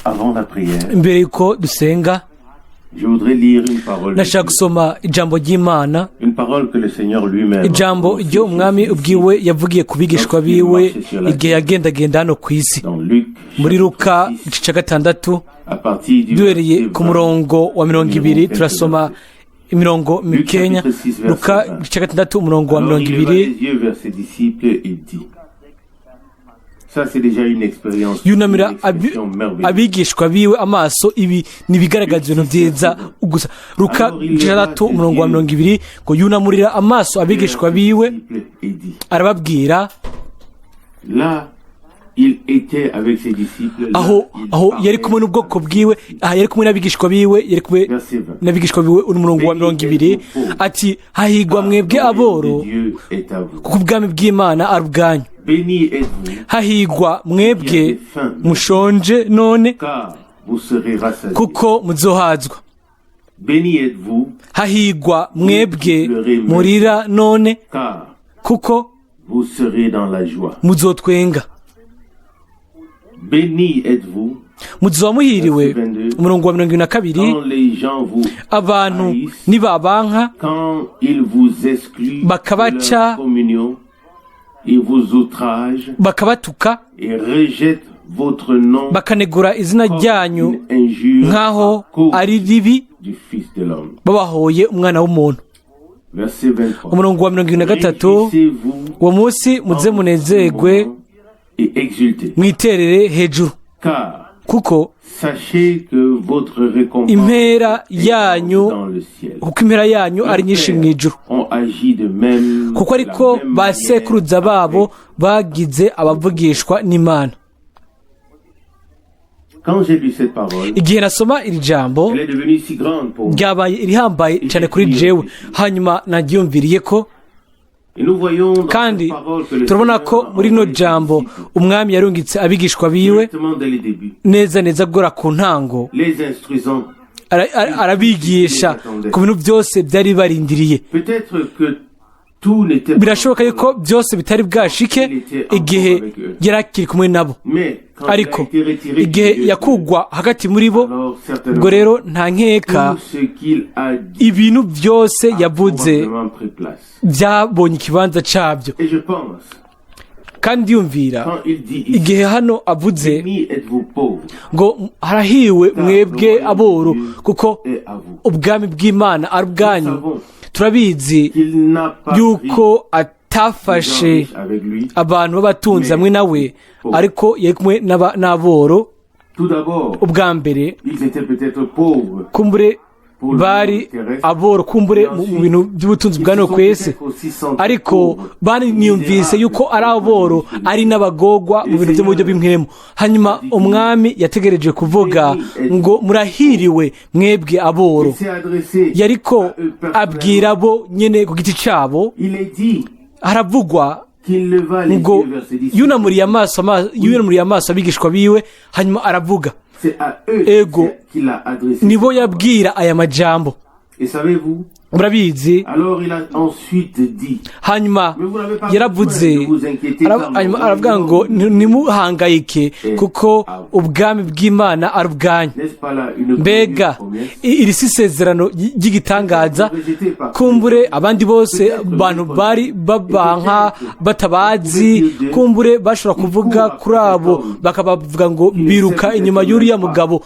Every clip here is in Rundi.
Avant la prière, Imbere yuko dusenga, je voudrais lire une parole de ndashaka Dieu. Gusoma ijambo ry'Imana. Une parole que le Seigneur lui-même a Ijambo prononcée ryo Umwami sur ubwiwe yavugiye ku bigishwa biwe igihe yagendagenda hano ku isi. dans Luc Muri Luka, chapitre 6, igice cya gatandatu, à partir du duhereye verset ku 20. murongo wa 20, turasoma imirongo mikenya. Luka igice cya gatandatu, umurongo wa Alors mirongo il leva ibiri. les yeux vers ses disciples et dit. Ça, c'est déjà une expérience, Yunamira une expression merveilleuse. Abigishwa biwe amaso. Ibi ni ibigaragaza ibintu byiza gusa. Luka igice cya gatandatu, umurongo wa 20, ngo yunamurira amaso abigishwa biwe, Disciples et dit. Arababwira. Là, il était avec ses disciples. Là, Aho il aho yari parlait kumwe n'ubwoko bwiwe, aha yari kumwe n'abigishwa biwe, yari kumwe Verset 20. n'abigishwa biwe. Umurongo wa 20 ati: "Hahigwa mwebwe Le royaume aboro, de Dieu est à vous. Kuko ubwami bw'Imana ari ubwanyu." Bénis êtes-vous, Hahigwa mwebwe mushonje none, car vous serez rassasiés. Kuko muzohazwa. Bénis êtes-vous, Hahigwa mwebwe murira none, car kuko vous serez dans la joie. Muzotwenga. Bénis êtes-vous Muzoba muhiriwe, umurongo wa 22, quand les gens vous abantu haïssent, nibabanka, quand ils vous excluent de bakabaca, leur communion, ils vous outragent bakabatuka, et rejettent votre nom bakanegura izina comme ryanyu une injure nk'aho à cause ari ribi, du Fils de l'homme. Babahoye umwana w'umuntu. Verset 23. Umurongo wa 23. Réjouissez-vous Uwo munsi muze en ce munezerwe, moment et exultez, mwiterere hejuru, car kuko sachez que votre récompense impera est yanyu dans le ciel. Kuko impera yanyu ari nyinshi mu ijuru, Ont agi de même kuko de la ariko même ba manière sekuruza babo avec. Bagize abavugishwa n'Imana. Quand j'ai lu cette parole, Igihe nasoma iri jambo, elle est devenue si grande pour moi. Ryabaye irihambaye cyane kuri jewe, hanyuma naryumviriye ko. Et nous voyons dans Kandi cette parole que le turabona Seigneur ko a muri rino envoyé ses jambo disciples Umwami yarungitse abigishwa biwe directement dès le début, neza neza guhera ku ntango, les instruisant. Arabigisha ku bintu byose byari bibarindiriye. Peut-être que tout n'était pas Birashoboka encore yuko là. Byose bitari bwashike igihe yari akiri kumwe nabo. Mais quand il a Ariko été retiré du igihe milieu, yakugwa hagati muri bo, alors certainement ubwo rero nta nkeka tout ce qu'il a dit ibintu byose a yavuze probablement pris place. Byabonye ikibanza cyabyo. Et je pense, Kandi yumvira quand il dit ici, igihe hano avuze bénis êtes-vous pauvres, ngo harahiwe mwebwe aboro, kuko est à vous. Ubwami bw'Imana ari ubwanyu, turabizi Qu'il n'a pas pris yuko les gens atafashe riches avec lui. Abantu b'abatunzi hamwe nawe, ariko yari kumwe n'aboro. Tout d'abord, Ubwa mbere, ils étaient peut-être pauvres kumbure bari aboro, kumbure mu bintu by'ubutunzi bwa no kwese, ariko baniyumvise yuko ari aboro, ari n'abagogwa mu bintu byo mu buryo bw'impwemu. Hanyuma Umwami yategereje kuvuga ngo murahiriwe mwebwe aboro. Il s'est adressé Yariko à eux personnellement. Abwira bo nyene ku giti cabo. Il est dit Haravugwa qu'il leva les ngo yeux vers ses disciples. Yunamuriye amaso abigishwa biwe, hanyuma aravuga. C'est à eux Ego. Qu'il a adressé Nibo cette parole. Yabwira aya majambo. Et savez-vous, Murabizi, alors il a ensuite dit, hanyuma mais vous n'avez pas yaravuze, besoin de vous inquiéter, car le hanyuma aravuga ngo royaume ntimuhangayike, kuko ubwami bw'Imana ari ubwanyu. N'est-ce pas là une Mbega glorieuse promesse? Iri si isezerano ry'igitangaza? Kumbure abandi bose bantu bari babanka batabazi, kumbure bashobora kuvuga kuri abo, bakabavuga ngo biruka inyuma y'uriya mugabo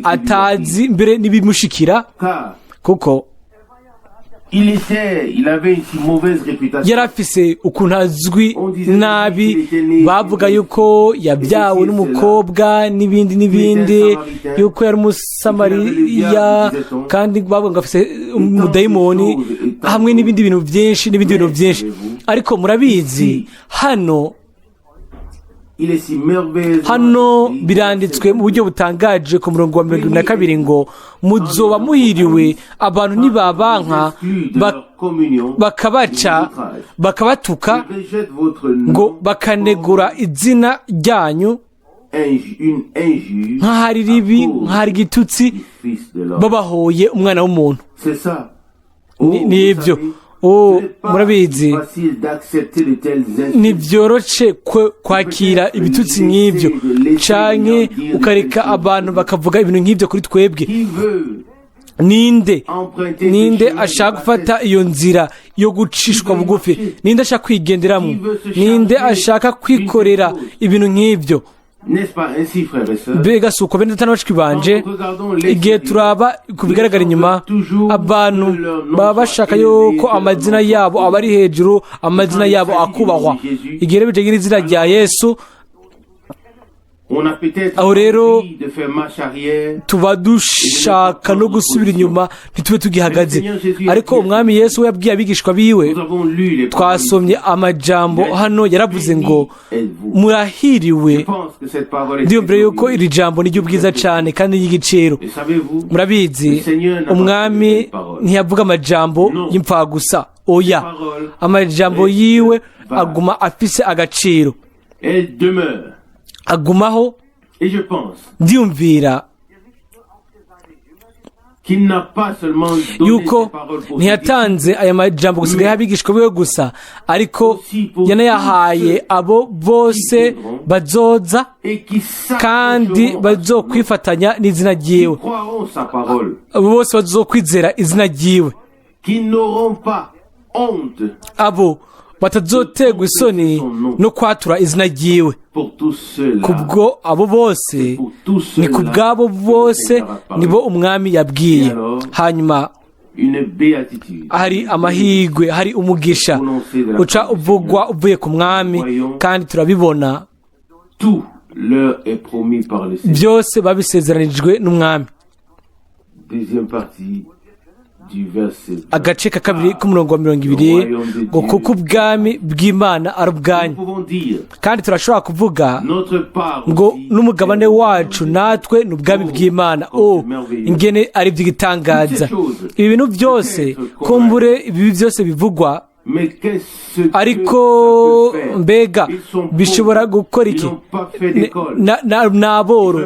atazi mbere n'ibimushikira, Car kuko il avait une si mauvaise réputation. Yari afise ukuntu azwi nabi. Bavuga yuko yabyawe n'umukobwa n'ibindi n'ibindi, yuko yari Umusamariya, kandi bavuga ngo afise umudayimoni, hamwe n'ibindi bintu byinshi n'ibindi bintu byinshi. Ariko murabizi, hano Il est si merveilleusement hano écrit, biranditswe mu buryo butangaje ku murongo wa 22 ngo muzoba muhiriwe abantu nibabanka, exclus de leur communion, bakabaca, bakabatuka, ils rejettent votre nom ngo bakanegura izina ryanyu une injure nk'aho ari ribi, à cause nk'aho ari igitutsi, du Fils de l'homme. Babahoye umwana w'umuntu. C'est ça. Ni Oh, ibyo. vous savez, O murabizi, ntibyoroshe kwakira ibitutsi nk'ibyo canke ukareka abantu bakavuga ibintu nk'ibyo kuri twebwe. Ninde ashaka gufata iyo nzira yo gucishwa bugufi? Ninde ashaka kwigenderamo? Ninde ashaka kwikorera ibintu nk'ibyo? Mbega si uko, bene data bashiki banje? Igihe turaba ku bigaragara inyuma, abantu baba bashaka yuko amazina yabo aba ari hejuru, amazina yabo akubahwa. Igihe rero bijanye n'izina rya Yesu, aho rero tuba dushaka no gusubira inyuma, ntitube tugihagaze. Ariko Umwami Yesu we yabwiye abigishwa biwe, twasomye amajambo hano, yaravuze ngo: "Murahiriwe." Ndiyumvira yuko iri jambo ni ry'ubwiza cyane kandi ry'igiciro. Murabizi, Umwami ntiyavuga amajambo y'imfagusa. Oya, amajambo yiwe aguma afise agaciro, agumaho. Ndiyumvira yuko ntiyatanze aya majambo gusa ngo abigishwa biwe gusa, ariko yanayahaye abo bose bazoza kandi bazokwifatanya n'izina ryiwe, abo bose bazokwizera izina ryiwe, abo batazoterwa isoni no kwatura izina ryiwe. Kubwo abo bose, ni ku bw'abo bose nibo Umwami yabwiye. Hanyuma hari amahirwe, hari umugisha uca uvugwa uvuye ku Mwami, kandi turabibona byose babisezeranijwe n'Umwami. Agace ka kabiri k'umurongo wa 20 ngo: "Kuko ubwami bw'Imana ari ubwanyu." Kandi turashobora kuvuga ngo n'umugabane wacu natwe ni ubwami bw'Imana. O ingene ari iby'igitangaza ibi bintu byose! Kumbure ibi byose bivugwa, ariko mbega bishobora gukora iki? N'aboro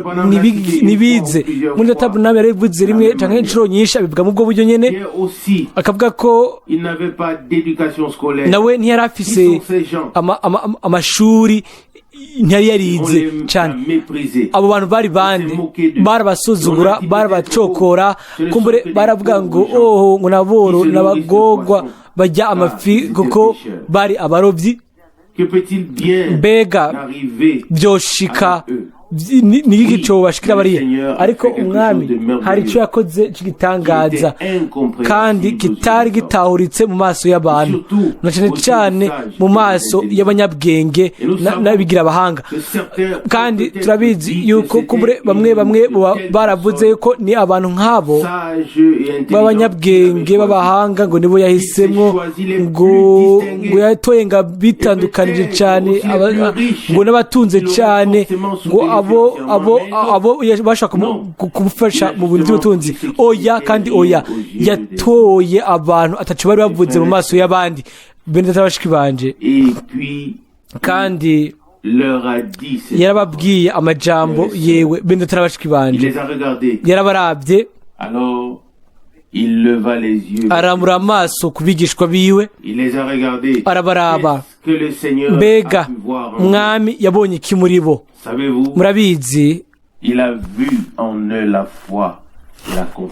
ntibize. Muri data nawe yarabivuze rimwe cyangwa inshuro nyinshi, abivuga mu bwo buryo nyine, akavuga ko nawe ntiyari afise amashuri, ntiyari yarize cyane. Abo bantu bari bande? Barabasuzugura, barabacokora, kumbure baravuga ngo: "Oho," ngo "naboro n'abagogwa bajya amafi," kuko bari abarobyi. Mbega byoshika ni iki cyo bashikira bariya? Ariko Umwami hari icyo yakoze cy'igitangaza kandi kitari gitahuritse mu maso y'abantu, na cyane cyane mu maso y'abanyabwenge n'abigira abahanga. Kandi turabizi yuko kumbure bamwe bamwe baravuze yuko ni abantu nk'abo b'abanyabwenge b'abahanga ngo nibo yahisemwo, ngo yatoye ngo bitandukanije cyane, ngo n'abatunze cyane, ngo abo bashaka kumufasha mu bintu by'ubutunzi. Oya kandi oya, yatoye abantu atacu bari bavuze mu maso y'abandi. Bene data, bashiki banje, kandi yarababwiye amajambo yewe. Bene data, bashiki banje, yarabarabye, arambura amaso ku bigishwa biwe, arabaraba. Mbega Mwami yabonye iki muri bo? Murabizi,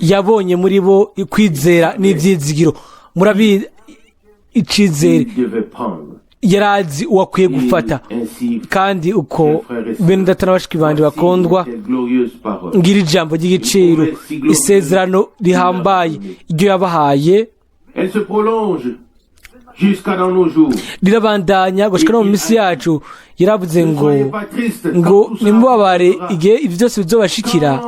yabonye muri bo kwizera n'ibyizigiro. Murabizi, icyizere, yarazi uwo akwiye gufata. Kandi uko, bene data na bashiki banje bakundwa, ngira ijambo ry'igiciro, isezerano rihambaye iryo yabahaye rirabandanya gushika no mu minsi yacu. Yaravuze ngo nimubabare igihe ibyo byose bizobashikira,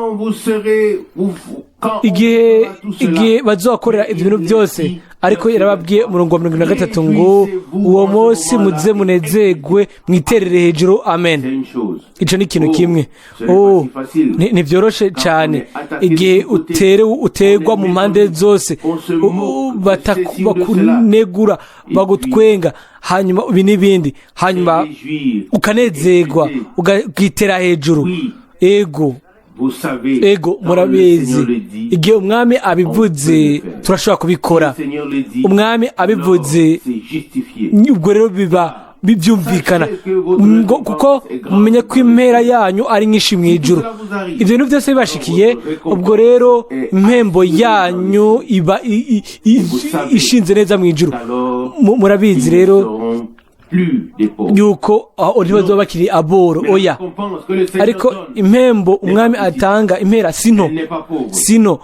igihe bazobakorera ibyo bintu byose. Ariko yarababwiye umurongo wa 73 ngo: "Uwo munsi muze munezerwe, mwiterere hejuru." Amen. Icyo ni ikintu kimwe. Oh, ntibyoroshe cyane igihe uterwa mu mpande zose, bakunegura, bagutwenga, hanyuma ibi n'ibindi, hanyuma ukanezerwa, ukitera hejuru. Ego. Ego, murabizi, igihe Umwami abivuze turashobora kubikora. Umwami abivuze, ubwo rero biba bibyumvikana, ngo kuko mumenye ko impera yanyu ari nyinshi mu ijuru. Ibyo bintu byose bibashikiye, ubwo rero impembo yanyu iba ishinze neza mu ijuru. Murabizi rero yuko aho ntibazoba bakiri aboro, oya. Ariko impembo Umwami atanga, impera sino sino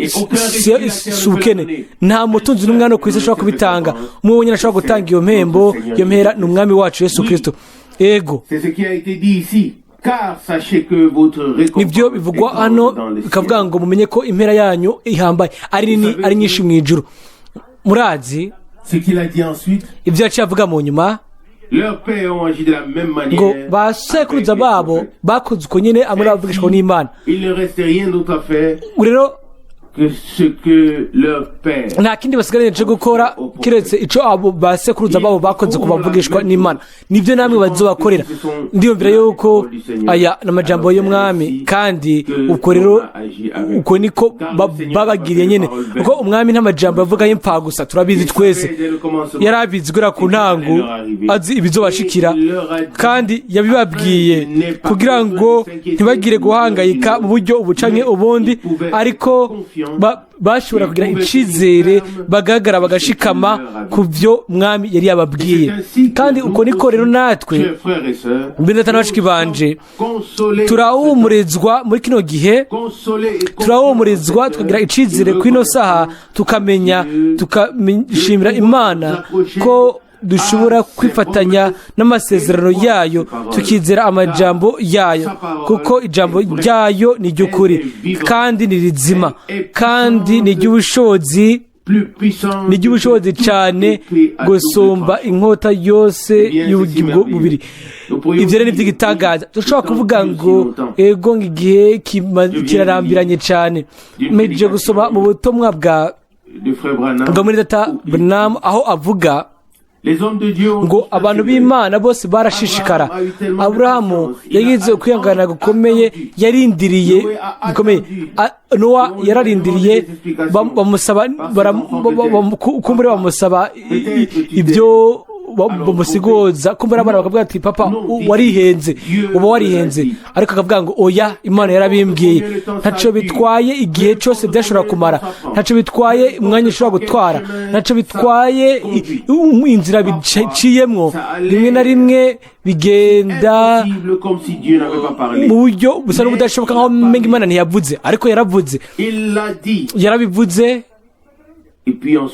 si ubukene. Nta mutunzi n'umwe hano ku isi ashobora kubitanga. Umwe wenyine ashobora gutanga iyo mpembo, iyo mpera, ni Umwami wacu Yesu Kirisito. Ego, nibyo bivugwa hano, bikavuga ngo mumenye ko impera yanyu ihambaye, ari nini, ari nyinshi mu ijuru. Murazi ibyo yaciye avuga mu nyuma, ngo ba sekuruza babo bakoze uko nyine, amwe bavugishwa n'Imana. Rero nta kindi basigaranye cyo gukora keretse icyo abo ba sekuruza babo bakoze ku bavugishwa n'Imana, nibyo namwe bazobakorera. Ndiyumvira yuko aya ni amajambo y'Umwami, kandi uko rero uko niko babagiriye nyine, kuko Umwami nta majambo yavuga y'imfagusa. Turabizi twese, yari abizi guhera ku ntango, azi ibizobashikira, kandi yabibabwiye kugira ngo ntibagire guhangayika mu buryo ubucanke ubundi, ariko bashobora kugira icizere, bagaragara, bagashikama ku byo Mwami yari yababwiye. Kandi uko niko rero natwe, mbere na bashiki banje, turahumurizwa muri kino gihe, turahumurizwa, tukagira icizere ku ino saha, tukamenya, tukashimira Imana ko dushobora kwifatanya n'amasezerano yayo, tukizera amajambo yayo, kuko ijambo ryayo ni iry'ukuri kandi ni rizima kandi ni iry'ubushobozi, ni iry'ubushobozi cyane gusumba inkota yose y'ubugingo bubiri. Ibyo rero ni iby'igitangaza. Dushobora kuvuga ngo ego, ngo igihe kirarambiranye cyane. Mpejeje gusoma mu butumwa bwa muri data Branham, aho avuga ngo abantu b'Imana bose barashishikara. Aburahamu yagize ukwihangana gukomeye, yarindiriye bikomeye. Nowa yararindiriye, bamusaba, kumbure bamusaba ibyo bamusigoza, kumbura abana bakavuga ati: "Papa, warihenze, uba warihenze." Ariko akavuga ngo: "Oya, Imana yarabimbwiye." Ntacyo bitwaye igihe cyose byashobora kumara, ntacyo bitwaye umwanya ushobora gutwara, ntacyo bitwaye inzira biciyemwo. Rimwe na rimwe bigenda mu buryo busa n'ubudashoboka, nkaho umenga Imana ntiyavuze, ariko yaravuze, yarabivuze.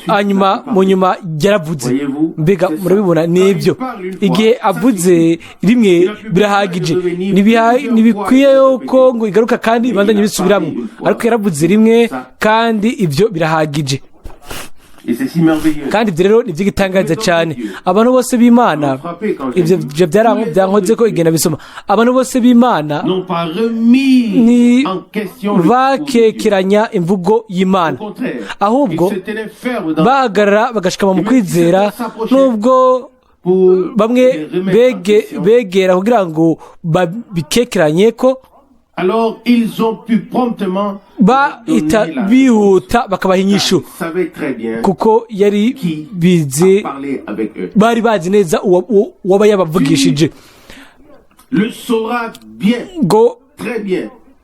Hanyuma mu nyuma yaravuze. Mbega murabibona? Nibyo, igihe avuze rimwe birahagije. Ntibikwiye yuko ngo igaruka kandi ibandanye bisubiramo, ariko yaravuze rimwe kandi ibyo birahagije. Kandi ibyo rero ni iby'igitangaza cyane. Abantu bose b'Imana, ibyo byankoze ko igenda bisoma, abantu bose b'Imana ni bakekeranya imvugo y'Imana, ahubwo bahagarara bagashikama mu kwizera, nubwo bamwe begera kugira ngo babikekeranye ko bahita bihuta bakabaha inyishu, kuko yari bizi, bari bazi neza uwaba yabavugishije. Ngo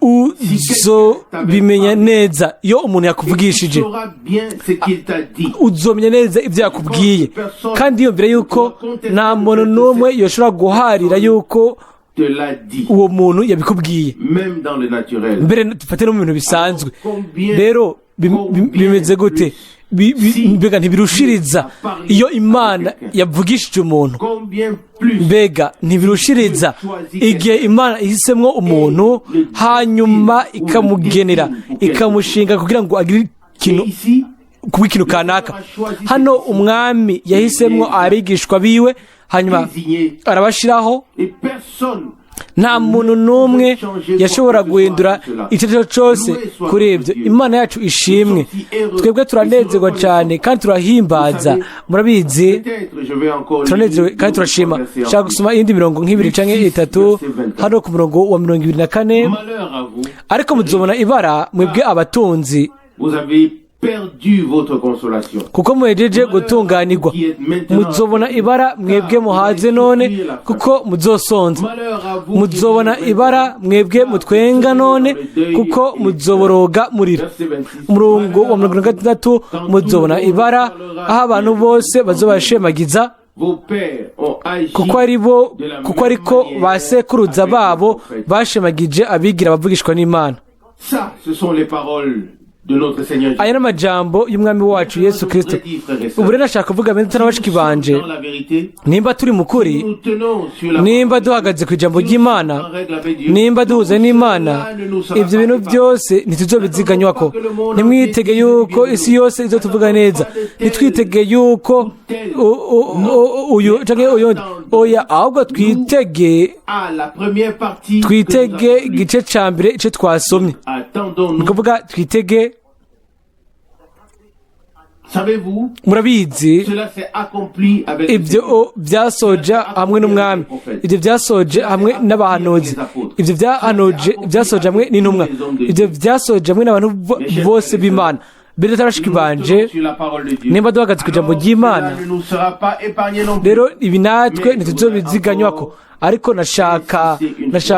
uzobimenya neza iyo umuntu yakuvugishije, uzomenya neza ibyo yakubwiye. Kandi yumvira yuko nta muntu n'umwe yoshobora guharira yuko uwo muntu yabikubwiye. Mbere dufate no mu bintu bisanzwe rero, bimeze gute? Mbega ntibirushiriza iyo Imana yavugishije umuntu? Mbega ntibirushiriza igihe Imana ihisemo umuntu, hanyuma ikamugenera, ikamushinga kugira ngo agire ikintu kuba ikintu kanaka? Hano Umwami yahisemo abigishwa biwe, hanyuma arabashyiraho. Nta muntu n'umwe yashobora guhindura icyo ari cyo cyose kuri ibyo. Imana yacu ishimwe. Twebwe turanezerwa cyane kandi turahimbaza. Murabizi, turanezerewe kandi turashima. Nshaka gusoma iyindi mirongo nk'ibiri cyangwa itatu hano ku murongo wa 24. Ariko muzobona ibara mwebwe abatunzi, Vous avez perdu votre consolation. kuko muhejeje gutunganirwa. Muzobona ibara mwebwe muhaze none, kuko muzosonza. Malheur à vous qui Muzobona riez ibara mwebwe mutwenga none, kuko muzoboroga murira. Verset 26. Umurongo wa 66: muzobona ibara aho abantu bose bazobashemagiza, Vos pères ont agi kuko ari bo, kuko ariko ba sekuruza babo bashemagije abigira abavugishwa n'Imana. Ça, ce sont les paroles de notre Seigneur Jésus. Aya ni amajambo y'Umwami wacu Yesu Kirisito. Ubu rero nashaka kuvuga, bene bashiki banje, Dans la vérité, nimba turi mu kuri, nous tenons sur la nimba duhagaze ku ijambo ry'Imana, en règle avec Dieu. nimba duhuza n'Imana, ibyo bintu byose ntituzobiziganywako. Ntimwitege yuko isi yose izotuvuga neza, ntitwitege yuko uyu canke uyundi. Oya, ahubwo twitege À la première partie que twitege nous avons lue. igice ca mbere, ico twasomye. Ni Attendons-nous. kuvuga twitege. Savez-vous, Murabizi, cela s'est accompli avec le ibyo Seigneur. byasoje hamwe n'Umwami, ibyo byasoje hamwe n'abahanuzi, ibyo byahanuje byasoje hamwe n'intumwa, ibyo byasoje hamwe n'abantu bose b'Imana. Mbere bashiki banje, Sur la parole de Dieu. nimba duhagaze ku ijambo ry'Imana, Cela ne nous sera pas épargné non plus. rero ibi natwe ntituzobiziganywako. Ariko nashaka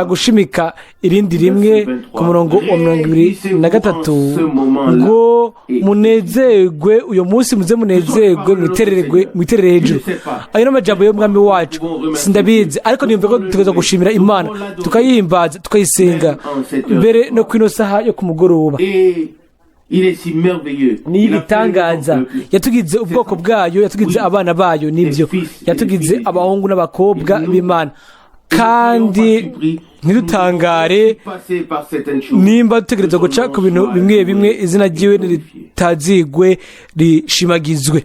gushimika irindi rimwe ku murongo wa 23, ngo munezerwe uyu munsi, muze munezerwe, mwitererwe, mwiterere hejuru. Ayo ni amajambo y'Umwami wacu. Sindabizi, ariko niyumve ko dutegerezwa gushimira Imana, tukayihimbaza, tukayisenga, mbere no kwino saha yo ku mugoroba. Et il est si merveilleux. Ni Il a fait ibitangaza. son peuple. Yatugize ubwoko bwayo, yatugize abana bayo, nibyo, yatugize abahungu n'abakobwa b'Imana. Kandi ntidutangare Passer par certaines choses. nimba dutegereza guca ku bintu bimwe bimwe, izina ryiwe ritazigwe rishimagizwe.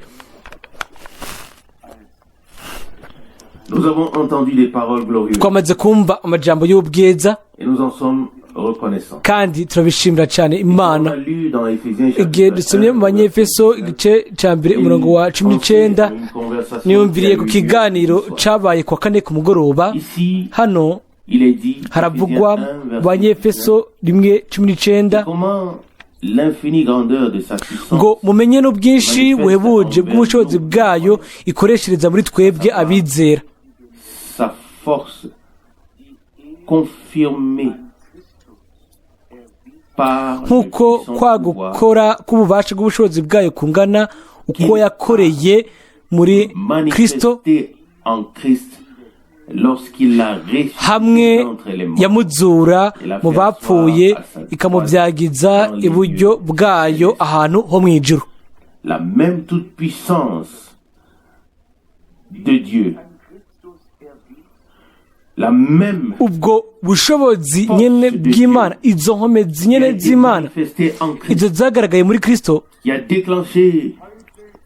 Nous avons entendu des paroles glorieuses Twamaze kumva amajambo y'ubwiza, et nous en sommes reconnaissants. kandi turabishimira cyane On Imana. a lu dans Éphésiens Igihe chapitre dusomye mu 1, Banyefeso igice cya mbere, umurongo wa 19, une conversation niyumviriye qui a ku eu lieu kiganiro ce soir. cabaye kwa kane ku mugoroba. Ici, Hano il est dit, haravugwa Éphésiens 1, mu verset Banyefeso 1:19, 19, comment l'infinie grandeur de sa puissance ngo mumenye n'ubwinshi buhebuje bw'ubushobozi bwayo ikoreshereza muri twebwe abizera, sa force confirmée par le nk'uko puissant kwa pouvoir gukora k'ububasha bw'ubushobozi bwayo kungana, uko yakoreye muri Kristo, manifesté en Christ lorsqu'il l'a ressuscité hamwe d'entre les morts. yamuzura mu bapfuye, ikamubyagiza iburyo bwayo ahantu ho mu ijuru. La même toute puissance de Dieu, la même Ubwo bushobozi nyene bw'Imana, izo nkomezi qui a nyene été z'Imana, manifestée en Christ, izo zagaragaye muri Kristo, qui a déclenché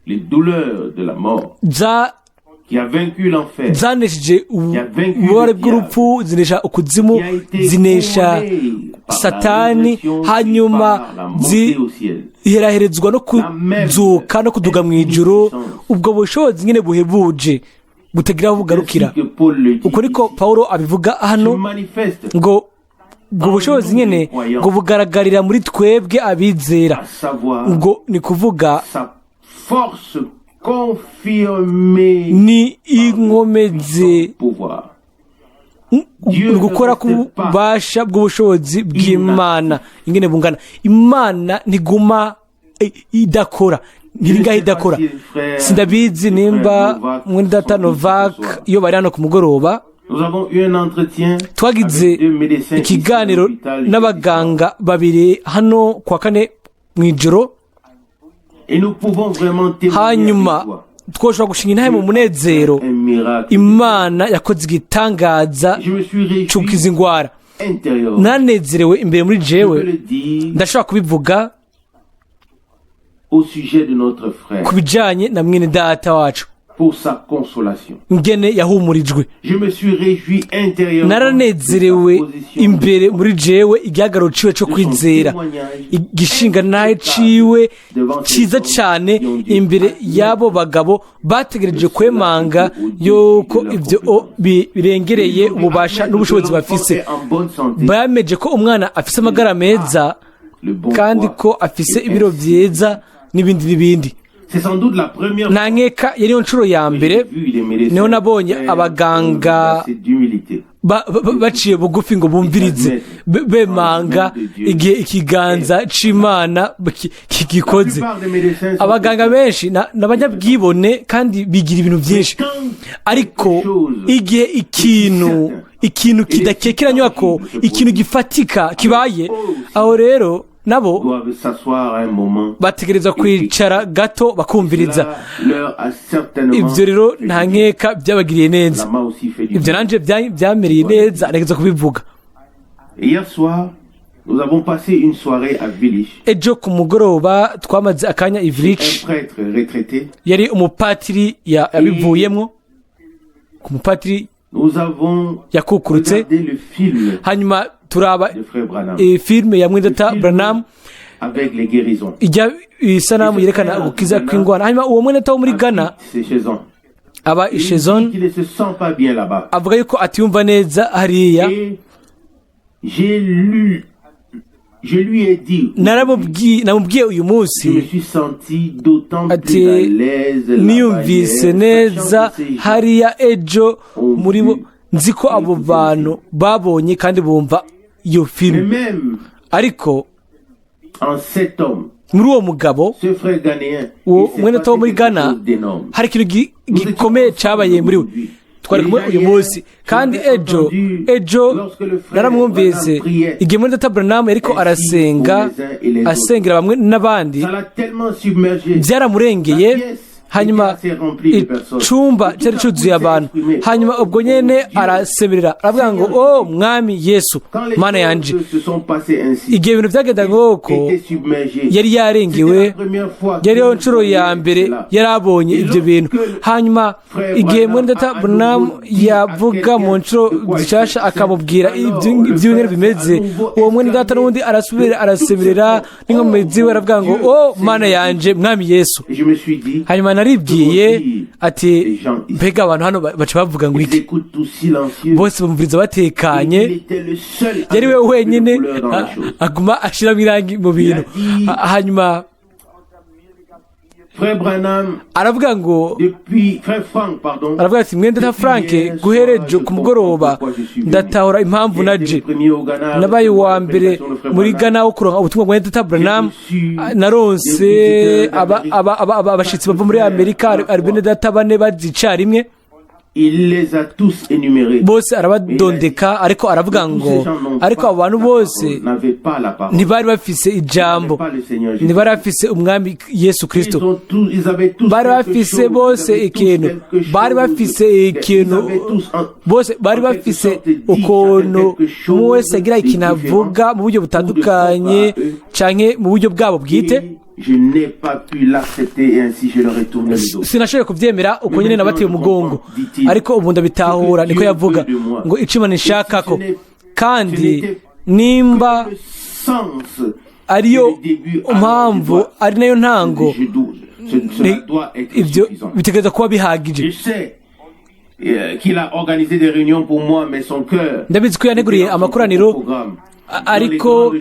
les douleurs de la mort, qui a vaincu l'enfer, zanesheje ububabare bw'urupfu, zinesha ukuzimu, qui a été zinesha couronnée par la Satani, résurrection et hanyuma par la montée au ciel. iheraherezwa no kuzuka no kuduga mu ijuru. Ubwo bushobozi nyine buhebuje butagira aho bugarukira, Ainsi que Paul le dit, uko niko Paulo abivuga hano, se manifeste, ngo ubwo bushobozi nyine ngo bugaragarira muri twebwe abizera, à savoir ngo ni kuvuga sa force confirmée ni inkomezi, son pouvoir. ni gukora k'ububasha bw'ubushobozi bw'Imana ingene bungana. Imana ntiguma idakora, ntiringaho idakora. Sindabizi nimba mwene data Novak iyo bari hano ku mugoroba. Nous avons eu un entretien Twagize avec deux médecins ici à ikiganiro l'hôpital n'abaganga babiri hano kwa kane mu ijoro, et nous pouvons vraiment témoigner hanyuma avec joie. twoshobora gushinga intahe mu munezero. Un miracle. Imana yakoze igitangaza Je me suis réjoui cukiza ingwara. intérieurement. Nanezerewe imbere muri Je jewe. peux le dire Ndashobora kubivuga au sujet de notre frère ku bijanye na mwene data wacu. pour sa consolation. Ngene yahumurijwe. Je me suis réjoui intérieurement Naranezerewe de sa position, imbere muri jewe igihagararo ciwe co kwizera, igishinga nahe ciwe ciza cane imbere y'abo bagabo bategereje kwemanga yuko ivyo birengereye ububasha n'ubushobozi bafise. est en bonne santé, Bameje ko umwana afise amagara meza le bon kandi poids. ko afise ibiro vyiza n'ibindi n'ibindi. C'est sans doute la première Nta nkeka yariyo nshuro ya mbere que j'ai vu les médecins niho nabonye faire abaganga assez d'humilité. baciye bugufi ngo bumvirize, bemanga igihe ikiganza c'Imana kigikoze. La plupart des médecins sont Abaganga benshi n'abanyabwibone kandi bigira ibintu byinshi, ariko igihe ikintu kidakekeranywa ko ikintu gifatika kibaye, aho rero nabo doivent s'asseoir un moment. bategereza kwicara gato bakumviriza. Cela leur a certainement Ibyo rero fait nta du bien. nkeka byabagiriye neza. Ça m'a aussi fait du Ibyo bien. nanje byamereye neza, ntegereza kubivuga. Hier soir, nous avons passé une soirée à Willich. Ejo ku mugoroba twamaze akanya Un i Willich. prêtre retraité. Yari umupatiri yabivuyemwo, ku mupatiri Nous avons yakukurutse. regardé le film Hanyuma turaba de Frère Branham filime ya mwendata Branham avec les guérisons. ijya isanamu yerekana gukiza kw'ingwara. Hanyuma uwo mwendata wo muri Ghana C'est chez eux. aba Il dit i Shezon qu'il ne se sent pas bien là-bas. avuga yuko atiyumva neza hariya. Et j'ai lu, je lui ai dit, Namubwiye uyu je me munsi suis senti d'autant ati plus à l'aise là-bas niyumvise hier, neza sachant que ces gens hariya ejo muri bo, nzi ko abo bantu babonye kandi bumva iyo Mais filime. même Ariko en cet homme, muri uwo mugabo, ce frère ghanéen, uwo il s'est mwene passé wo muri quelque Ghana, chose d'énorme. hari ikintu gikomeye cyabaye muri we. Twari kumwe uyu munsi kandi ejo naramwumvise igihe muri data Branham yariko arasenga, asengera bamwe n'abandi. Ça l'a tellement submergé. Byaramurengeye, hanyuma icumba cyari cyuzuye abantu. Hanyuma ubwo nyene arasemerera, aravuga ngo: "Oh Mwami Yesu, Quand les Mana yanje." choses se sont passées ainsi, Igihe ibintu byagenda nk'uko, était submergé. yari yarengewe. Yari yo nshuro ya mbere yari abonye ibyo bintu. Hanyuma igihe mwene data Branham yavuga mu nshuro zishasha, akamubwira iby'ibintu bimeze, uwo mwene data n'ubundi arasubira arasemerera n'inkomezi ziwe, aravuga ngo: "Oh Mana yanje, Mwami Yesu." Et je me suis dit, Hanyuma naribwiye ati: "Mbega abantu hano baca bavuga ngo ils iki?" écoutent tous silencieux. Bose bumviriza batekanye. Il était le seul à Yari we mettre wenyine de couleur dans les choses. aguma ashiramo irangi mu bintu. Hanyuma Frère Branham, aravuga ngo, depuis, Frère Frank, pardon, aravuga ati: "Mwenda ta Frank, guhera ejo ku mugoroba ndatahura impamvu naje. Nabaye uwa mbere muri Ghana wo kuronka ubutumwa bwa data Branham. Naronse abashitsi bava muri Amerika, ari bene data bane bazicarimwe." Il les a tous énumérés. Bose arabadondeka, ariko aravuga ngo: "Ariko abo bantu bose n'avaient pas la parole. ntibari bafise ijambo, Pas le Seigneur Jésus. ntibari bafise Umwami Yesu Kristo. Ils ont tous, ils avaient tous Bari quelque bafise chose, bose ils avaient tous ikintu, quelque bari chose, bafise ils ikintu, avaient tous bose bari en quelque bafise sorte dit ukuntu chacun quelque chose umwe wese agira de ikintu différent avuga mu buryo butandukanye ou de propre à eux. Canke mu buryo bwabo bwite. Et je n'ai pas pu l'accepter et ainsi je leur ai tourné le dos. Sinashoboye kubyemera, uko nyine nabateye umugongo, ariko ubu ndabitahura." Niko yavuga ngo: "Ico Imana ishakako, kandi nimba Le sens ariyo mpamvu, ari nayo ntango, je dois, cela doit être ibyo suffisant. bitegereza kuba bihagije." Je sais qu'il a organisé des réunions pour moi, mais son cœur Ndabizi ko yaneguriye était dans son amakoraniro, programme. Ariko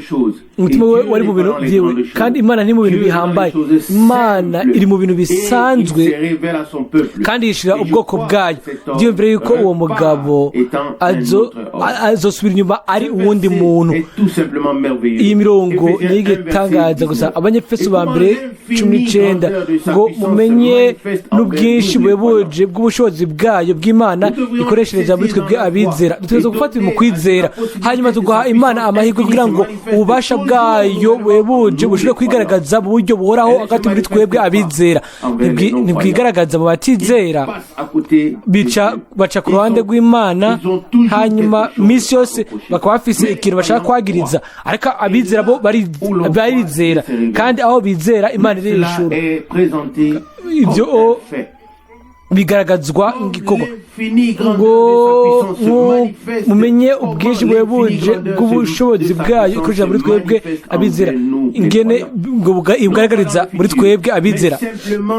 umutima we wari mu bintu byiwe, kandi Imana ntiri mu bintu bihambaye, Imana iri mu bintu bisanzwe kandi yishira ubwoko bwayo. Byiyumvire yuko uwo mugabo azosubira inyuma ari uwundi muntu. Iyi mirongo ni igitangaza gusa. Abanyefeso ba mbere 19 ngo: "Mumenye n'ubwinshi buhebuje bw'ubushobozi bwayo bw'Imana ikoreshereza muri twebwe abizera." Dutegerezwa gufata ibi mu kwizera, hanyuma tugaha Imana amahirwe kugira ngo ububasha bwayo buhebuje bushobore kwigaragaza mu buryo buhoraho hagati muri twebwe abizera. Ntibwigaragaza mu batizera, bica baca ku ruhande rw'Imana, hanyuma minsi yose bakaba bafise ikintu bashaka kwagiriza. Ariko abizera bo barizera, kandi aho bizera Imana irishura. Ibyo Bigaragazwa nk'igikorwa ngo mumenye ubwinshi buhebuje bw'ubushobozi bwayo ikoresha muri twebwe abizera, ingene ngo ibugaragariza muri twebwe abizera,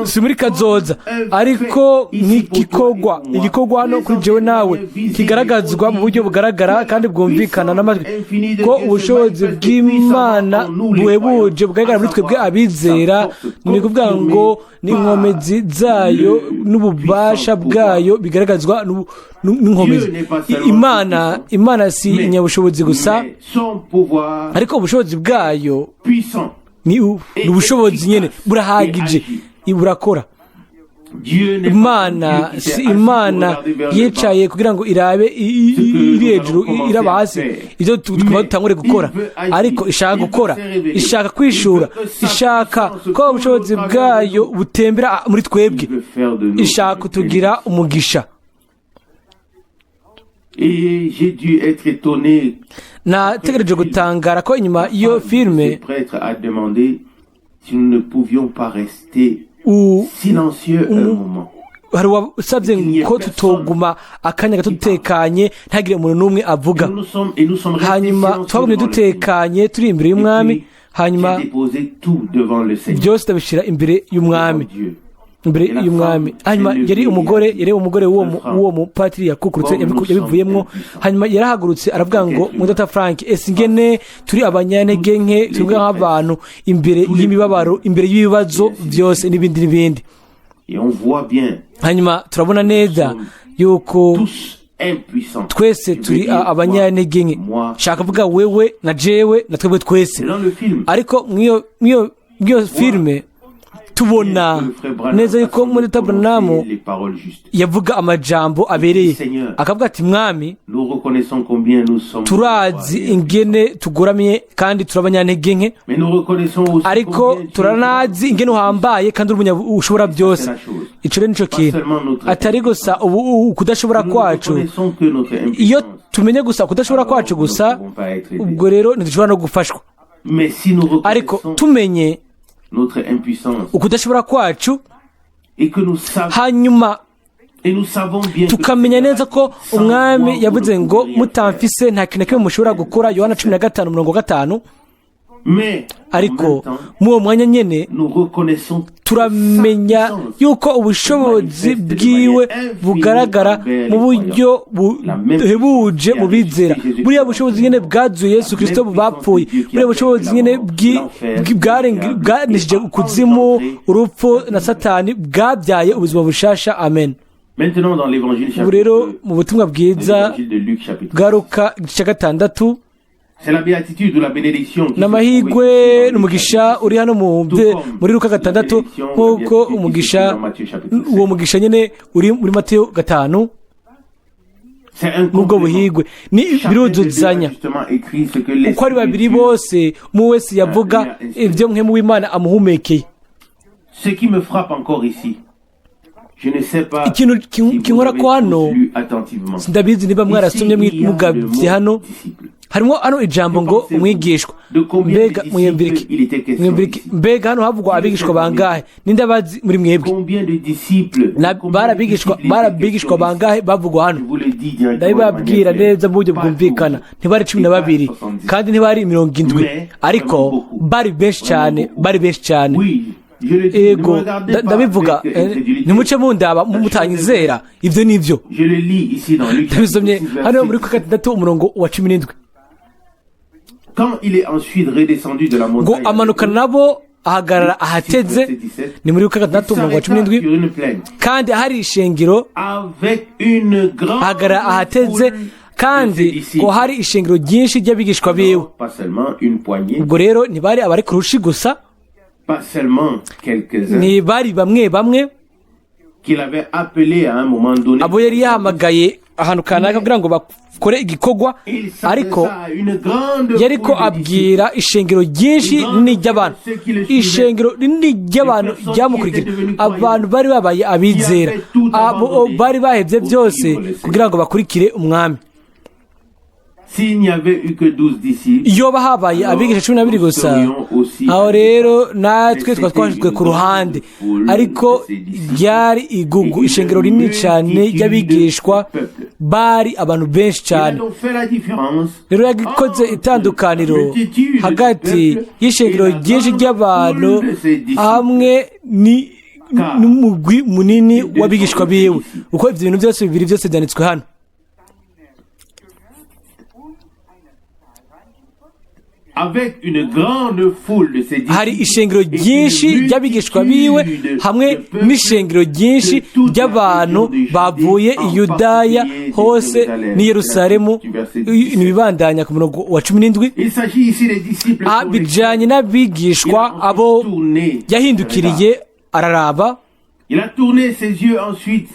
si muri kazoza, ariko nk'igikorwa, igikorwa hano kuri jewe nawe kigaragazwa mu buryo bugaragara kandi bwumvikana n'amatwi, ko ubushobozi bw'Imana buhebuje bugaragara muri twebwe abizera. Ni ukuvuga ngo n'inkomezi zayo n'ububasha bwayo bigaragazwa n'inkomezi. Imana si inyabushobozi gusa, ariko ubushobozi bwayo ni ubushobozi nyine, burahagije, burakora. Imana si Imana yicaye kugira ngo irabe iri hejuru iraba hasi ibyo tukaba dutangure gukora, ariko ishaka gukora, ishaka kwishura, ishaka ko ubushobozi bwayo butembera muri twebwe, ishaka kutugira umugisha. Et j'ai dû être étonné. Nategereje gutangara ko inyuma y'iyo filime Ce prêtre a demandé si nous ne pouvions pas rester silencieux un moment. Hari uwasabye ko tutoguma akanya gato dutekanye, ntagire umuntu n'umwe avuga. Hanyuma twagumye dutekanye turi imbere y'Umwami. Hanyuma byose ndabishyira imbere y'Umwami, imbere y'Umwami. Hanyuma yari umugore w'uwo mupatiri yakukurutse, yabivuyemwo. Hanyuma yarahagurutse aravuga ngo: "Mudata Frank, ese ingene turi abanyantege nke twebwe nk'abantu imbere y'imibabaro, imbere y'ibibazo byose n'ibindi n'ibindi." Hanyuma turabona neza yuko twese turi abanyantege nke, shaka kuvuga wewe na jewe na twebwe twese. Ariko mw'iyo filime tubona neza yuko muri Branham yavuga amajambo abereye, akavuga ati: "Mwami, turazi ingene tugoramye kandi turi abanyantege nke, ariko turanazi ingene uhambaye kandi uri ushobora byose." Ico rero nico kintu, atari gusa ubu kudashobora kwacu. Iyo tumenye gusa kudashobora kwacu gusa, ubwo rero ntidushobora no gufashwa. Ariko tumenye ukudashobora kwacu, hanyuma tukamenya neza ko Umwami yavuze ngo: "Mutamfise nta kintu na kimwe mushobora gukora", Yohana 15:5. Ariko muri uwo mwanya nyine turamenya yuko ubushobozi bwiwe bugaragara mu buryo buhebuje mu bizera. Buriya bushobozi nyine bwazuye Yesu Kirisito bapfuye, buriya bushobozi nyine bwanishije ukuzimu, urupfu na Satani, bwabyaye ubuzima bushasha. Amen. Ubu rero mu butumwa bwiza bwa Luka igice cya 6, n'amahirwe n'umugisha uri hano muri Luka 6, nk'uko umugisha, uwo mugisha nyine uri muri Mateyo 5, n'ubwo buhigwe ni biruzuzanya. Uko ari babiri bose, umwe wese yavuga ibyo Mpwemu w'Imana amuhumekeye. Ce qui me frappe encore ici, je ne sais pas. Ikintu kinkora ko hano, sindabizi niba mwarasomye mugabye, hano harimo hano ijambo ngo umwigishwa. Mbega mwiyumvirike, mbega hano havugwa abigishwa bangahe? Ninde abazi muri mwebwe? Bari abigishwa bangahe bavugwa hano? Ndabibabwira neza mu buryo bwumvikana: ntibari 12 kandi ntibari 70, ariko bari benshi cyane, bari benshi cyane. Ego, ndabivuga, ntimuce mundaba mutanyizera, ibyo ni byo. Ndabisomye hano muri 6 umurongo wa 17 ngo amanuka nabo ahagarara ahateze. Ni muri 6 umurongo wa 17. Kandi hari ishengero, ahagarara ahateze, kandi ngo hari ishengero ryinshi ry'abigishwa biwe. Ubwo rero ntibari abari ku rushi gusa, ntibari bamwe bamwe abo yari yahamagaye ahantu kanaka kugira ngo bakore igikorwa, ariko yariko abwira ishengero ryinshi rinini ry'abantu, ishengero rinini ry'abantu ryamukurikira, abantu bari babaye abizera, abo bari bahevye byose kugira ngo bakurikire Umwami. S'il n'y avait eu que 12 disciples, Yoba habaye abigisha 12 gusa, aho rero natwe twaba twashyizwe ku ruhande, ariko ryari igugu, ishengero rinini cyane ry'abigishwa, bari abantu benshi il a cyane. donc fait la différence Rero yakoze itandukaniro hagati y'ishengero ryinshi ry'abantu hamwe n'umugwi munini w'abigishwa biwe, kuko ibyo bintu byose bibiri byose byanditswe hano. Avec une grande foule de ses disciples Hari ishengero et une ryinshi ry'abigishwa biwe multitude hamwe de peuple n'ishengero ryinshi de toute la ry'abantu région de Judée, bavuye en i Yudaya particulier de hose Jérusalem. n'i Yerusalemu. Du verset 17. Ntibibandanya ku murongo wa 17. Il s'agit ici des disciples Ah, pour lesquels bijanye il n'abigishwa a abo ensuite tourné yahindukiriye araraba. Il a tourné ses yeux ensuite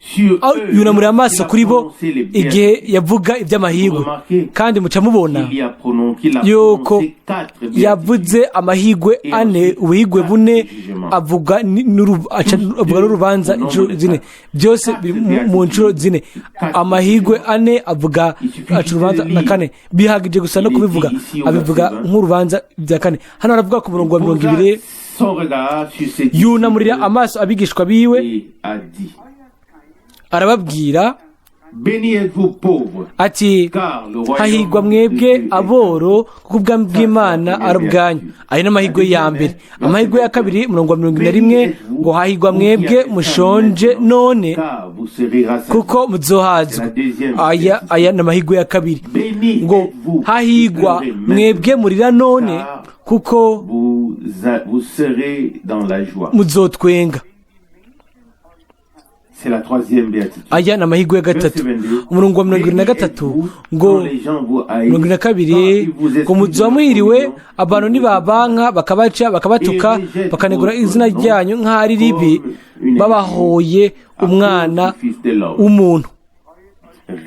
sur Ah, eux yunamurira amaso lorsqu'il a kuri bo prononcé les igihe yavuga iby'amahirwe. Remarquez Kandi muca mubona qu'il y a prononcé, qu'il a yuko prononcé quatre béatitudes. Yavuze amahirwe ane, ubuhigwe bune, avuga avuga n'urubanza inshuro zine. Byose biri mu nshuro zine, amahirwe ane, avuga aca urubanza na kane. Bihagije gusa no kubivuga, abivuga nk'urubanza bya kane. Hano aravuga ku murongo wa 20. Posa son regard sur ses Yunamurira disciples amaso abigishwa biwe, et a dit: arababwira Bénis êtes-vous pauvres, ati: car le royaume "Hahigwa de mwebwe Dieu est aboro, kuko ubwami bw'Imana ari ubwanyu." Ayo ni amahirwe ya mbere. Amahirwe ya kabiri, umurongo wa 41, ngo: "Hahigwa mwebwe mushonje none, car vous serez rassasiés. kuko muzohazwa." Aya ni amahirwe ya kabiri, Bénis ngo: êtes-vous "Hahigwa qui pleurez mwebwe murira none, kuko vous serez dans la joie. muzotwenga." C'est la troisième béatitude. Aya ni amahirwe ya gatatu. Umurongo wa 23, ngo 22, ngo: "Muzoba muhiriwe abantu nibabanka, bakabaca, bakabatuka, bakanegura izina ryanyu nk'aho ari ribi, babahoye Umwana w'umuntu."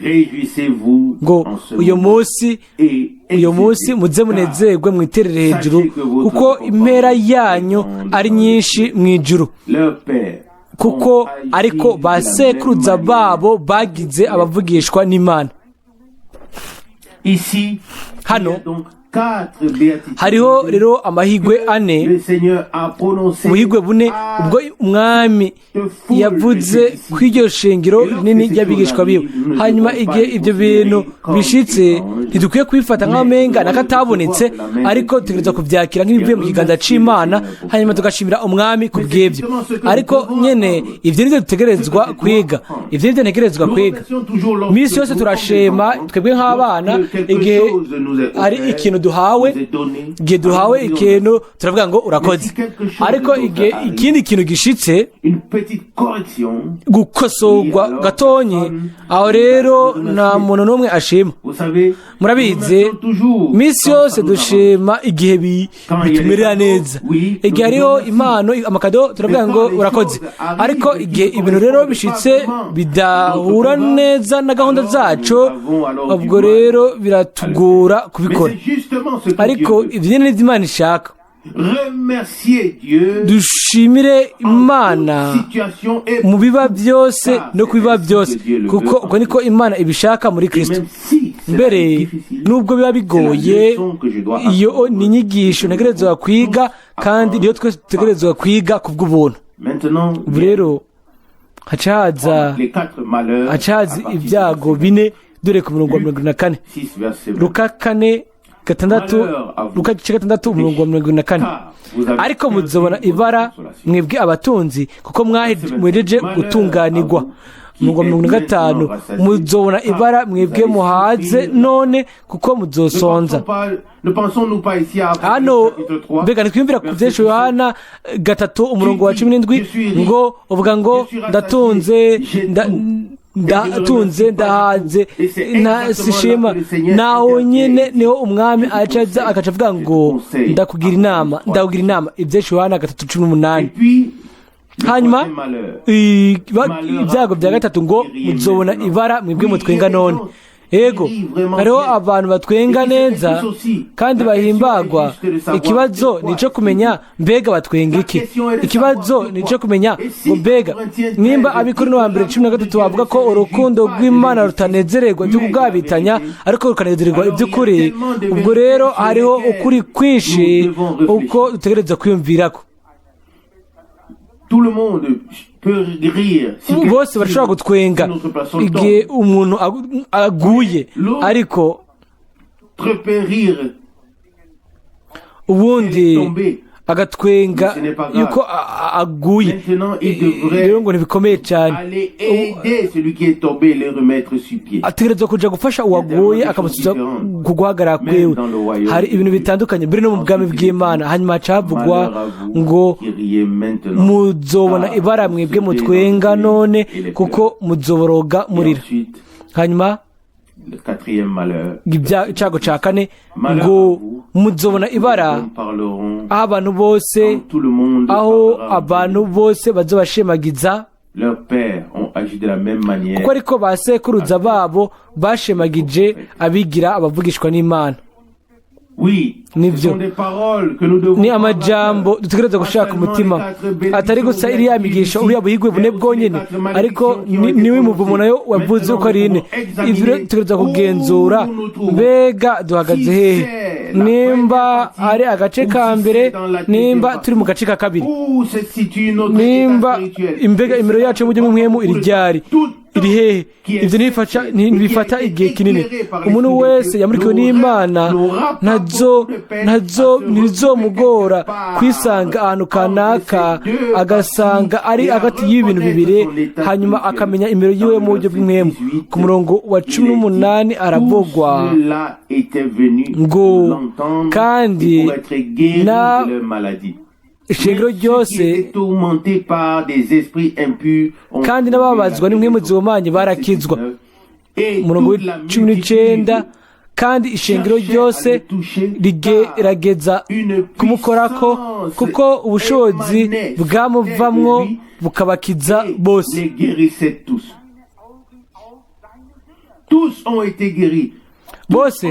Réjouissez-vous Ngo en ce uyu moment munsi, et uyu munsi muze munezerwe, mwiterere hejuru, kuko impera yanyu ari nyinshi mu ijuru, leur père kuko ariko ba sekuruza babo bagize abavugishwa n'Imana. Ici, Hano, il y a donc quatre béatitudes hariho rero amahirwe ane, le Seigneur a prononcé ubuhigwe bune ubwo Umwami yavuze ku iryo shingiro rinini ry'abigishwa biwe. Hanyuma igihe ibyo bintu bishitse, ntidukwiye kubifata nk'amenga n'akatabonetse, ariko tugerageza kubyakira nk'ibivuye mu kiganza c'Imana, hanyuma tugashimira Umwami ku bw'ibyo. Ariko nyene ibyo nivyo dutegerezwa kwiga, ibyo nivyo ntegerezwa kwiga. Misi yose turashima twebwe nk'abana igihe hari ikintu duhawe. Igihe duhawe ikintu, turavuga ngo "Urakoze." Ariko igihe ikindi kintu gishitse, une petite correction, gukosorwa gatonyi, aho rero nta muntu n'umwe ashima. vous savez, Murabizi, misi yose dushima igihe bitumerera neza. Igihe hariho impano, amakado, turavuga ngo "Urakoze." Ariko igihe ibintu rero bishitse bidahura neza na gahunda zacu, ubwo rero biratugora Mais kubikora. c'est justement ce que Ariko Dieu veut. ibyo nyine nivyo Imana ishaka. Remercier Dieu Dushimire en Imana toute situation et mu biba byose no ku biba byose, kuko uko niko Imana ibishaka muri Kristo. même si c'est Mbere difficile, nubwo biba bigoye, iyo ni inyigisho ntegerezwa kwiga, kandi niyo twese dutegerezwa kwiga ku bw'ubuntu. Maintenant, Ubu rero haca haza les quatre malheurs haca haza ibyago bine. Dore ku murongo wa 74, 6 verset 20. Luka 4:6, Luka igice 6, umurongo wa 74: "Ariko muzobona ibara mwebwe abatunzi, kuko mwahejeje gutunganirwa." Umurongo wa 45: "Muzobona ibara mwebwe muhaze none, kuko muzosonza." Ne pensons-nous pas ici à Hano chapitre 3, mbega ntitwiyumvira ku byinshi Yohana 3, umurongo wa 17, ngo uvuga ngo: "Ndatunze, ndatunze, ndahaze, sishima"? Naho nyine niho Umwami aca aza agaca avuga ngo: "Ndakugira inama, ndakugira inama." Ibyinshi Yohana 3:18. Et puis, le Hanyuma troisième malheur. Ibyago bya gatatu, ngo: "Muzobona ibara mwebwe mutwenga none." Ego, hariho abantu batwenga neza kandi bahimbagwa. Ikibazo ni icyo kumenya mbega batwenga iki. Ikibazo ni icyo kumenya ngo mbega nimba Abikorinto wa mbere 13 bavuga ko urukundo rw'Imana rutanezererwa ibyo kugabitanya, ariko rukanezererwa iby'ukuri, ubwo rero hariho ukuri kwinshi uko dutegereza kwiyumvirako. Tout le monde peut rire si Bose barashobora gutwenga si notre personne igihe tombe. umuntu aguye, ariko Très peut rire ubundi tomber. Agatwenga Mais ce n'est pas grave. yuko aguye. Maintenant, il devrait Rero ngo ntibikomeye cyane. aller aider celui qui est tombé et le remettre sur pied. Ategerezwa kuja gufasha uwaguye, akamusubiza ku guhagarara kwiwe. Hari ibintu bitandukanye mbere no mu bwami bw'Imana. Hanyuma hacavugwa Malheur à vous ngo qui riez maintenant. muzobona ibara mwebwe mutwenga none, kuko muzoboroga Et murira. ensuite, Hanyuma le quatrième malheur. icyago cya kane ngo muzobona ibara Les hommes parleront, aho abantu bose quand tout le monde aho parlera abantu bose bazobashemagiza, Leurs pères ont agi de la même manière. kuko ariko ba sekuruza babo bashemagije abigira abavugishwa n'Imana. Oui, ce Nibyo. sont des paroles que nous devons Ni prendre à amajambo cœur. dutegereza gushaka umutima, atari gusa iriya migisha, uriya buhigwe bune bwonyene, ariko niwe muvumo nayo wavuze uko ari ine. Ivyo rero dutegereza kugenzura mbega duhagaze hehe, nimba ari agace ka mbere, nimba turi mu gace ka kabiri, Où se situe notre nimba état spirituel. imbega imiro yacu y'uburyo bw'umwemu iri ryari, iri hehe. Ibyo ntibifata igihe kinini. Umuntu wese yamurikiwe n'Imana ntazo ntizomugora kwisanga ahantu kanaka, agasanga ari hagati y'ibintu bibiri, hanyuma akamenya imiro yiwe mu buryo bw'umwemu. Ku murongo wa 18 aravugwa ngo kandi na ishengero ryose kandi n'ababazwa n'impwemu zihumanye barakizwa. Umurongo wa 19: kandi ishengero ryose rigerageza kumukorako, kuko ubushobozi bwamuvamwo bukabakiza bose. Tous ont été guéris. Bose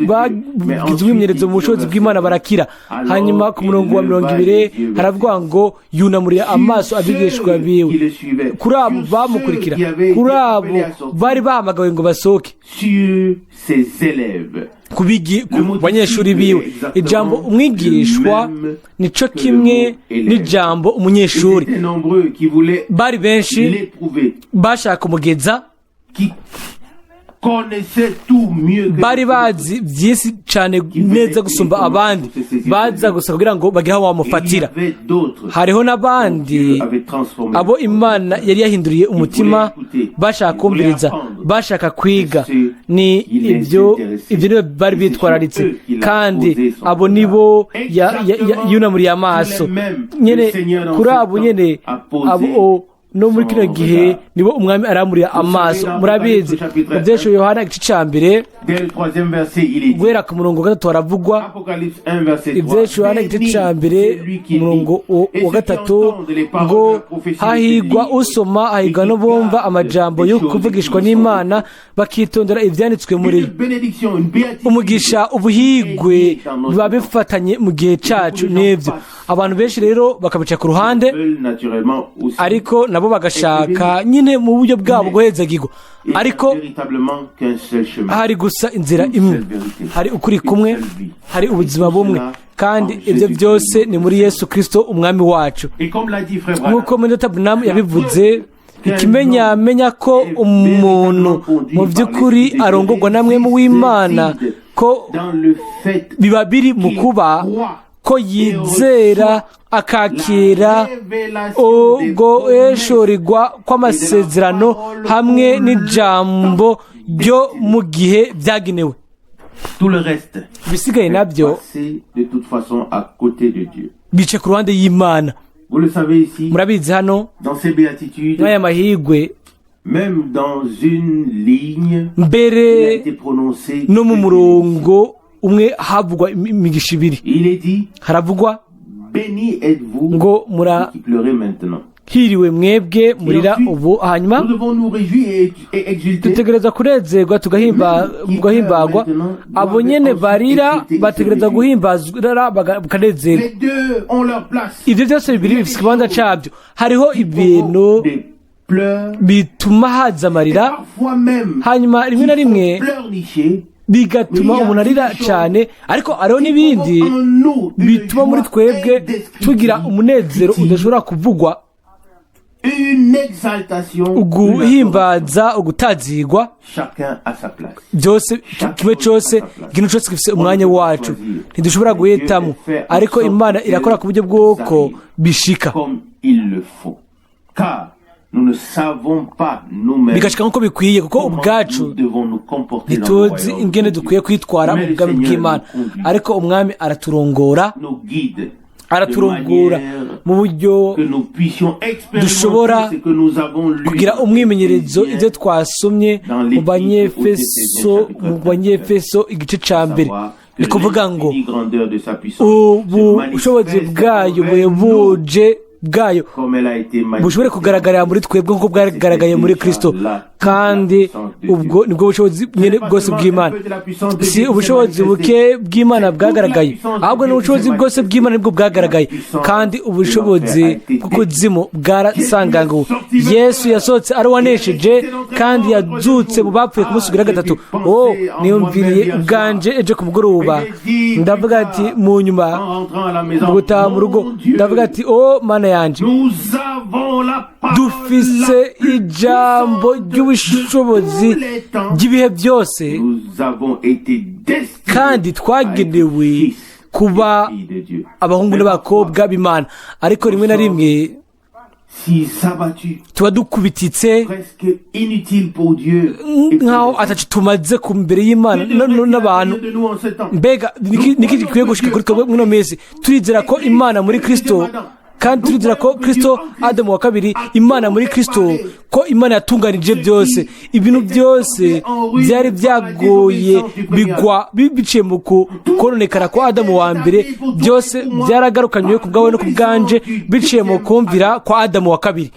bagize umwimenyerezo mu bushobozi bw'Imana, barakira. Hanyuma ku murongo wa 20 haravuga ngo yunamuriye amaso abigishwa biwe kuri abo bamukurikira, kuri abo bari bahamagawe ngo basohoke, Sur ses élèves. ku banyeshuri biwe. Ijambo umwigishwa nico kimwe n'ijambo umunyeshuri. Ils étaient nombreux qui voulaient Bari benshi l'éprouver, bashaka kumugeza, qui connaissaient tout mieux que bari les autres. bazi byinshi cyane neza gusumba abandi, baza gusa kugira ngo bagire aho Et il y bamufatira. avait d'autres Hariho n'abandi Dieu avait transformé. abo Imana yari yahinduriye umutima, bashaka kumviriza, bashaka kwiga. Ni ibyo nibo bari bitwararitse, kandi abo nibo yunamuriye amaso nyene. Kuri abo nyene, abo no muri kino gihe nibo Umwami aramuriye amaso. Murabizi, mu Byesho Yohana igice cya mbere, Dès le troisième verset, il est dit, guhera ku murongo wa gatatu haravugwa. Apocalypse 1, verset 3. Ibyesho Yohana igice cya mbere, umurongo wa gatatu ngo: hahigwa usoma, hahigwa n'ubumva amajambo yo kuvugishwa n'Imana, bakitondera ibyanditswe muri yo. Une bénédiction, une béatitude. Umugisha, ubuhigwe biba bifatanye mu gihe cyacu n'ibyo. Abantu benshi rero bakabica ku ruhande, Veulent naturellement aussi. ariko nabo bagashaka nyine mu buryo bwabo guhezagirwa, Il n'y a ariko véritablement qu'un seul chemin. hari gusa inzira imwe, hari ukuri kumwe, hari ubuzima bumwe, kandi ibyo byose ni muri Yesu Kirisito Umwami wacu. Et comme l'a dit frère Branham, Nk'uko Mwene Branham yabivuze, ikimenyamenya ko umuntu mu by'ukuri arongorwa na Mpwemu w'Imana, ko dans le fait biba biri mu kuba ko yizera akakira ubwo eshorirwa kw'amasezerano hamwe n'ijambo ryo mu gihe byagenewe. Tout le reste Ibisigaye nabyo passer de toute façon à côté de Dieu. bice ku ruhande y'Imana. Vous le savez ici, Murabizi hano, dans ces béatitudes, n'aya mahirwe, même dans une ligne, mbere il a été prononcé. no mu murongo umwe havugwa imigisha ibiri. Il est dit, Haravugwa béni êtes-vous ngo qui pleurez maintenant. Hiriwe mwebwe murira ubu. Hanyuma Nous devons nous réjouir et exulter. dutegereza kurezerwa, tugahimbagwa. Abo nyene barira bategereza guhimbazwa, bakanezerwa. Les deux ont leur place. Ibyo byose bibiri bifite ikibanza cabyo. Hariho ibintu Des pleurs. bituma haza amarira, Parfois même, hanyuma rimwe na rimwe pleurnicher. bigatuma umuntu arira cyane, ariko hariho n'ibindi bituma muri twebwe tugira umunezero udashobora kuvugwa, Une exaltation. uguhimbaza, ugutazigwa. Chacun à sa place. Byose, kimwe cyose, ikintu cyose gifite umwanya wacu. Ntidushobora guhitamo, ariko Imana irakora ku buryo bw'uko bishika, Comme il le faut. Car nous ne savons pas nous-mêmes bigashika nk'uko bikwiye, kuko ubwacu comment nous devons nous comporter dans le ntituzi royaume ingene de Dieu. dukwiye kwitwara mu bwami bw'Imana, ariko Umwami araturongora, Nous guide araturongora de manière mu buryo que nous puissions expérimenter dushobora ce que nous avons lu kugira umwimenyerezo ibyo twasomye mu Banyefeso igice ca mbere. Ni kuvuga ngo ubu bushobozi bwayo buhebuje bwayo bushobore kugaragarira muri twebwe nk'uko bwagaragaye muri Kristo. Kandi ubwo nibwo bushobozi nyine bwose bw'Imana. Si ubushobozi buke bw'Imana bwagaragaye, ahubwo ni ubushobozi bwose bw'Imana nibwo bwagaragaye, kandi ubushobozi bw'ukuzimu bwarasanganguwe. Yesu yasohotse ari uwanesheje, kandi yazutse mu bapfuye ku munsi ugira gatatu. Oh, niyumviriye ubwanje ejo ku mugoroba, ndavuga ati mu nyuma mu gutaha mu rugo, ndavuga ati: "Oh Mana yanje, dufise ijambo ry'ubushobozi ry'ibihe byose, kandi twagenewe kuba abahungu n'abakobwa b'Imana." Ariko rimwe na rimwe tuba dukubititse nk'aho atacu tumaze ku mbere y'Imana n'abantu. Mbega niki gikwiye gushika kuri twebwe mwino minsi? Turizera ko Imana muri Kristo, kandi turizera ko Kristo Adamu wa kabiri, Imana muri Kristo, ko Imana yatunganije byose. Ibintu byose byari byagoye bigwa biciye mu kononekara kwa Adamu wa mbere, byose byaragarukanywe ku bwawe no ku bwanje biciye mu kumvira kwa Adamu wa kabiri.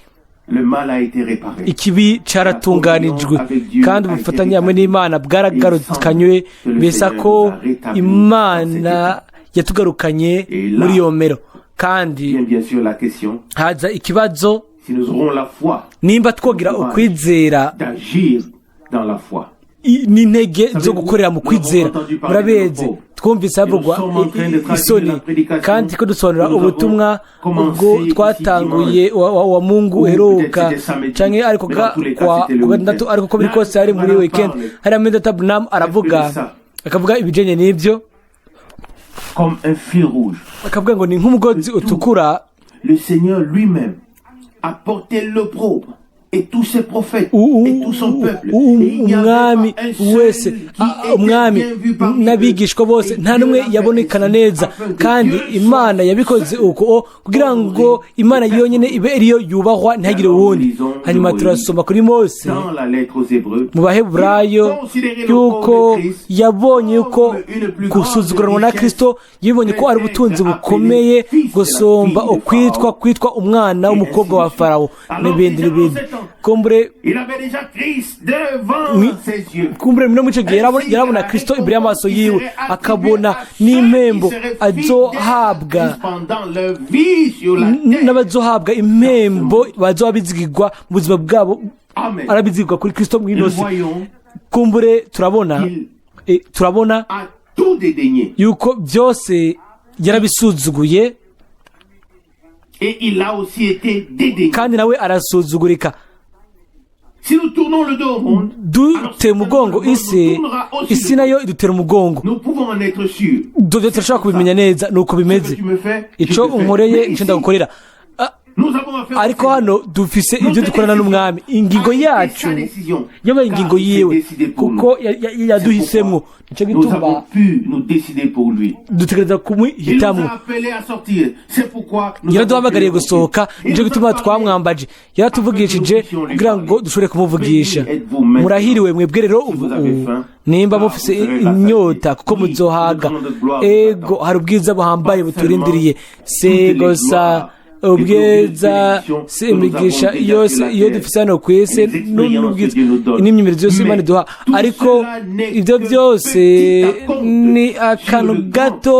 Ikibi cyaratunganijwe, kandi ubufatanye hamwe n'Imana bwaragarukanywe. Mbese ko Imana yatugarukanye muri iyo mero. Kandi haza ikibazo nimba twogira ukwizera n'intege zo gukorera mu kwizera. Murabizi, twumvise havugwa isoni, kandi ko dusobanura ubutumwa ubwo twatanguye wa Mungu uheruka canke ariko kwa gatandatu, ariko ko biri kose hari muri weekend, hari Amendata Branham aravuga, akavuga ibijanye n'ibyo, akavuga ngo ni nk'umugozi utukura. Le Seigneur lui-même a porté l'opprobre et tous ses prophètes et tout son peuple. Umwami wese, Umwami n'abigishwa bose, nta n'umwe yabonekana neza. Kandi Imana yabikoze uko kugira ngo Imana yonyine ibe ariyo yubahwa, ntihagire uwundi. Hanyuma turasoma kuri Mose mu Baheburayo yuko yabonye yuko gusuzuguranwa na Kristo, yibonye ko ari ubutunzi bukomeye gusumba ukwitwa kwitwa umwana w'umukobwa wa Farawo, n'ibindi n'ibindi. Kumbure muri icyo gihe yarabona Kristo imbere y'amaso yiwe, akabona n'impembo azohabwa n'abazohabwa impembo bazoba bizigirwa mu buzima bwabo, arabizigirwa kuri Kristo mw'inosi. Kumbure turabona yuko byose yarabisuzuguye, kandi nawe arasuzugurika. Dutera umugongo isi, isi nayo idutera umugongo. Ibyo turashobora kubimenya neza, ni uko bimeze. Icyo unkoreye, icyo ndagukorera. Ariko hano dufise ibyo dukorana n'Umwami. Ingingo yacu yabaye ingingo yiwe, kuko yaduhisemo. Nicyo gituma dutegereza kumuhitamo. Yaraduhamagariye gusohoka, nicyo gituma twamwambaje. Yaratuvugishije kugira ngo dushobore kumuvugisha. Murahiriwe mwebwe rero ubu nimba mufise inyota, kuko muzohaga. Ego, hari ubwiza buhambaye buturindiriye. Se gusa Ubwiza si imigisha yose iyo dufise hano ku isi n'ubwiza n'imyemerere yose Imana iduha, ariko ibyo byose ni akantu gato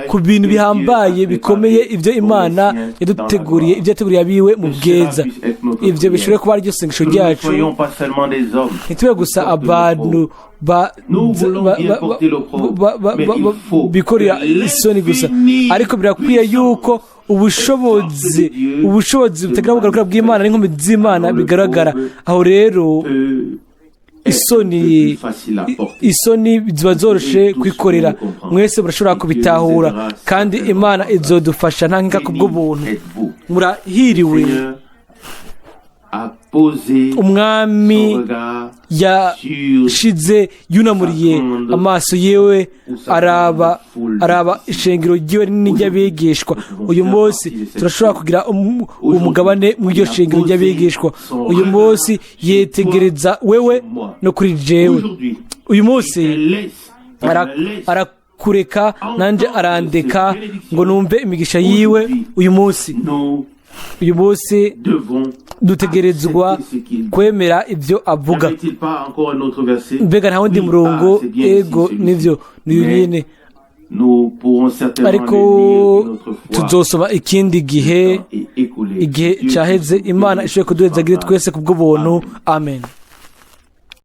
ku bintu bihambaye bikomeye ibyo Imana yaduteguriye, ibyo yateguriye abiwe mu bwiza. Ibyo bishobora kuba ariryo sengesho ryacu. Ntitube gusa abantu bikorera isoni gusa, ariko birakwiye yuko ubushobozi butagira bugaragara bw'Imana n'inkomezi z'Imana bigaragara. Aho rero isoni ziba zoroshe kwikorera. Mwese murashobora kubitahura, kandi Imana izodufasha nta nkeka kubw'ubuntu. Murahiriwe. Umwami yashize yunamuriye amaso yewe araba ishengero ryiwe rinini ry'abigishwa. Uyu munsi turashobora kugira umugabane mu iryo shengero ry'abigishwa. Uyu munsi yetegereza wewe no kuri jewe. Uyu munsi arakureka nanjye arandeka ngo numve imigisha yiwe. Uyu munsi dutegerezwa kwemera ibyo avuga. Mbega nta wundi murongo? Ego, nibyo, ni nyine, ariko tuzosoma ikindi gihe, igihe cyaheze. Imana ishobora kuduhezagire twese ku bw'ubuntu. Amen.